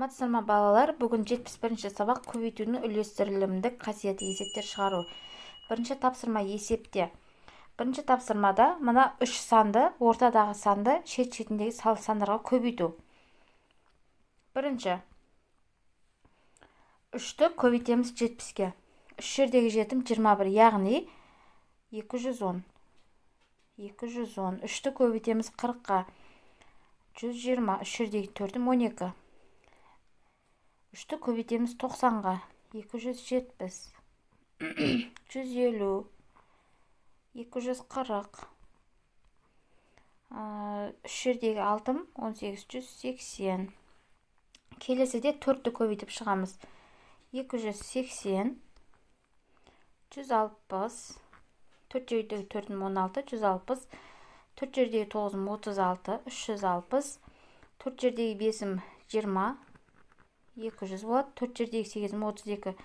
Саламатсыздар ма, балалар? Бүгін 71-ші сабақ, көбейтудің үлестірілімдік қасиеті, есептер шығару. Бірінші тапсырма, есепте. Бірінші тапсырмада мына үш санды, ортадағы санды шет-шетіндегі сандарға көбейту. Бірінші үшті көбейтеміз 70-ке. Үш жердегі жетім 21, яғни 210. 210. Үшті көбейтеміз 40-қа. 120. Үш жердегі төртім 12. Үшті көбейтеміз 90-ға. 270. 150. 240. Үш жердегі алтым 18, 180. Келесіде төртті көбейтіп шығамыз. 280. 160. Төрт жердегі төртім 16, 160. Төрт жердегі тоғызым 36, 360. Төрт жердегі бесім 20, 200 болады. Төрт жердегі сегізім 32,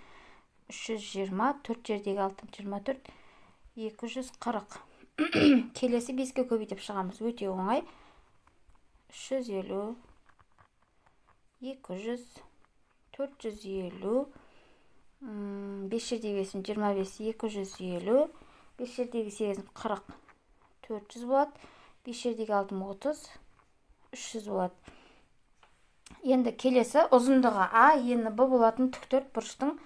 320. Төрт жердегі алтым 24, 240. Келесі беске көбейтіп шығамыз. Өте оңай. 350, 200, 450, бес жердегі бесім 25, 250, бес жердегі сегізім 40, 400 болады. Бес жердегі алтым 30, 300 болады. Енді келесі ұзындығы А, ені Б болатын тік бұрыштың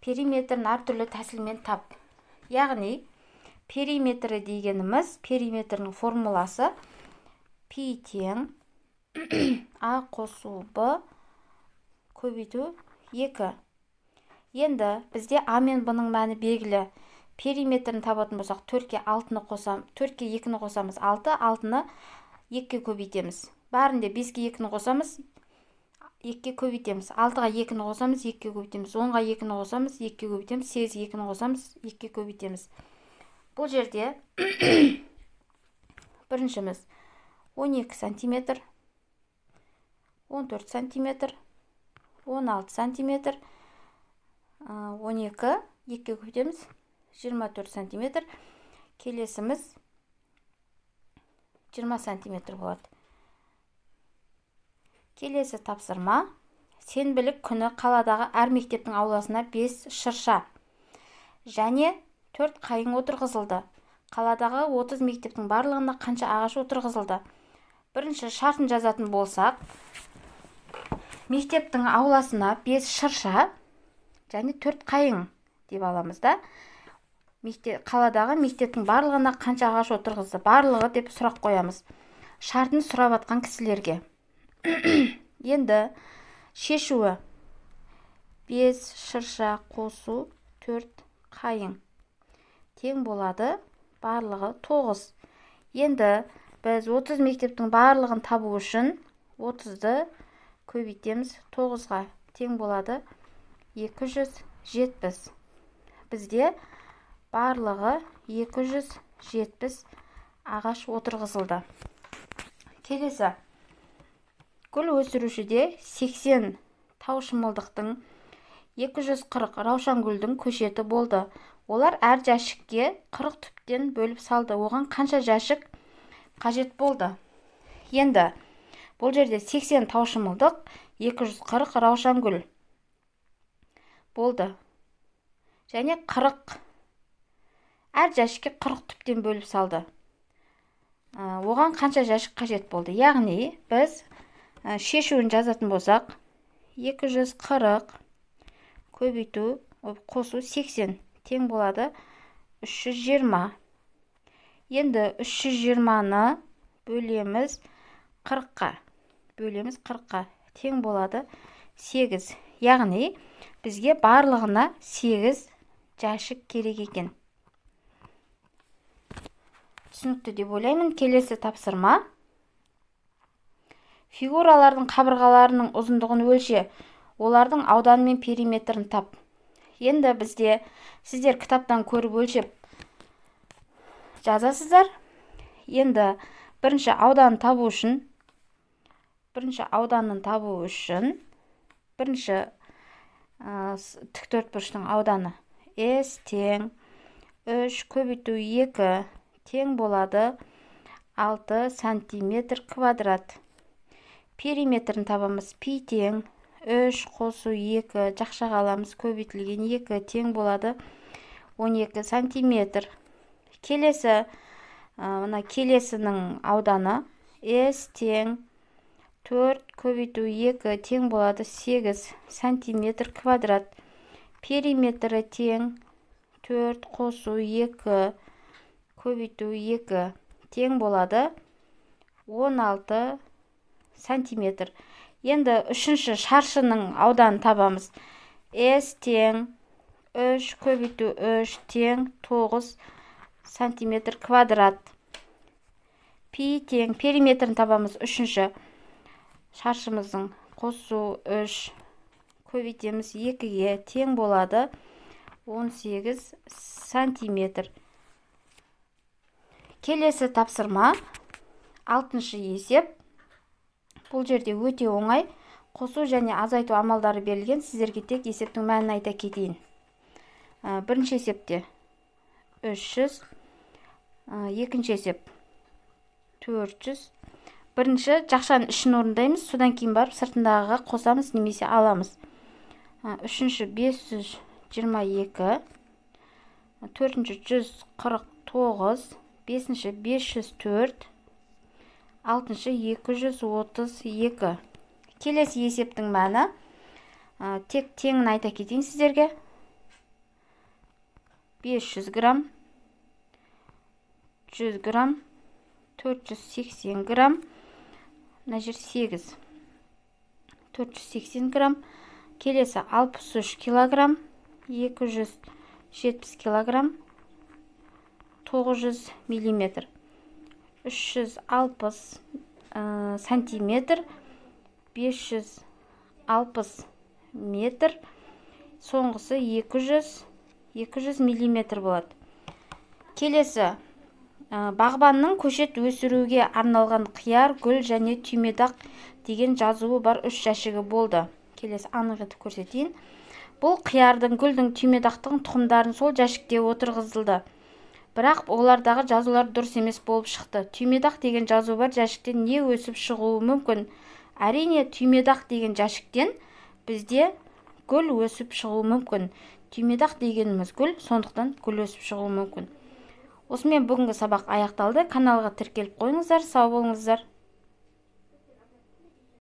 периметрін әртүрлі тәсілмен тап. Яғни периметрі дегеніміз, периметрінің формуласы пи тең А қосу Б көбейту 2. Енді бізде А мен Б-ның мәні белгілі. Периметрін табатын болсақ, 4-ке 6-ны қосам, 4-ке 2-ні қосамыз, 6, 6-ны 2-ке көбейтеміз. Бәрінде 5-ке 2-ні қосамыз, 2-ке көбейтеміз. 6-ға 2-ні қосамыз, 2-ке көбейтеміз. 10-ға 2-ні қосамыз, 2-ке көбейтеміз. 8-ге 2-ні қосамыз, 2-ке көбейтеміз. Бұл жерде біріншіміз 12 сантиметр, 14 сантиметр, 16 сантиметр, 12, 2-ке көбейтеміз, 24 сантиметр. Келесіміз 20 сантиметр болады. Келесі тапсырма. Сенбілік күні қаладағы әр мектептің ауласына 5 шырша және 4 қайың отырғызылды. Қаладағы 30 мектептің барлығына қанша ағаш отырғызылды? Бірінші шартын жазатын болсақ, мектептің ауласына 5 шырша және 4 қайың деп аламыз да. Қаладағы мектептің барлығына қанша ағаш отырғызды? Барлығы деп сұрақ қоямыз. Шартын сұрап атқан кісілерге. Енді шешуі 5 шырша қосу 4 қайың тең болады барлығы 9. Енді біз 30 мектептің барлығын табу үшін 30-ды көбейтеміз 9-ға, тең болады 270. Бізде барлығы 270 ағаш отырғызылды. Келесі гүл өсірушіде 80 тау шымылдықтың, 240 раушан гүлдің көшеті болды. Олар әр жәшікке 40 түптен бөліп салды. Оған қанша жәшік қажет болды? Енді бұл жерде 80 тау шымылдық, 240 раушан гүл болды. Және 40 әр жәшікке 40 түптен бөліп салды. Оған қанша жәшік қажет болды? Яғни біз шешуін жазатын болсақ, 240 көбейту қосу 80 тең болады 320. Енді 320-ны бөлеміз 40-қа. Бөлеміз 40-қа тең болады 8. Яғни бізге барлығына 8 жәшік керек екен. Түсінікті деп ойлаймын. Келесі тапсырма. Фигуралардың қабырғаларының ұзындығын өлше, олардың ауданы мен периметрін тап. Енді бізде сіздер кітаптан көріп өлшеп жазасыздар. Енді бірінші ауданын табу үшін, бірінші тік төртбұрыштың ауданы S тең 3 көбейту 2 тең болады 6 сантиметр квадрат. Периметрін табамыз. Пи тең 3 қосу 2 жақшаға аламыз, көбейтілген 2 тең болады 12 сантиметр. Келесі, мына келесінің ауданы S тең 4 көбейту 2 тең болады 8 сантиметр квадрат. Периметрі тең 4 қосу 2 көбейту 2 тең болады 16 сантиметр. Енді үшінші шаршының ауданын табамыз. S тең 3 көбейту 3 тең 9 сантиметр квадрат. Пи тең периметрін табамыз. Үшінші шаршымыздың қосу 3 көбейтеміз 2-ге тең болады 18 сантиметр. Келесі тапсырма 6-шы есеп. Бұл жерде өте оңай, қосу және азайту амалдары берілген. Сіздерге тек есептің мәнін айта кетейін. Бірінші есепте 300, екінші есеп 400. Бірінші жақшаның ішін орындаймыз, содан кейін барып сыртындағыға қосамыз немесе аламыз. Үшінші 522, төртінші 149, бесінші 504, алтыншы 232. Келесі есептің мәні, тек теңін айта кетейін сіздерге. 500 грамм, 100 грамм, 480 грамм, мына жер 8, 480 грамм. Келесі 63 килограмм, 270 килограмм, 900 миллиметр, 360 сантиметр, 560 метр, соңғысы 200 миллиметр болады. Келесі бағбанның көшет өсіруге арналған қияр, гүл және түймедақ деген жазуы бар 3 жәшігі болды. Келесі анық етіп көрсетейін. Бұл қиярдың, гүлдің, түймедақтың тұқымдарын сол жәшікте отырғызылды. Бірақ олардағы жазулар дұрыс емес болып шықты. Түймедақ деген жазу бар жәшіктен не өсіп шығуы мүмкін? Әрине, түймедақ деген жәшіктен бізде гүл өсіп шығуы мүмкін. Түймедақ дегеніміз гүл, сондықтан гүл өсіп шығуы мүмкін. Осымен бүгінгі сабақ аяқталды. Каналға тіркеліп қойыңыздар. Сау болыңыздар.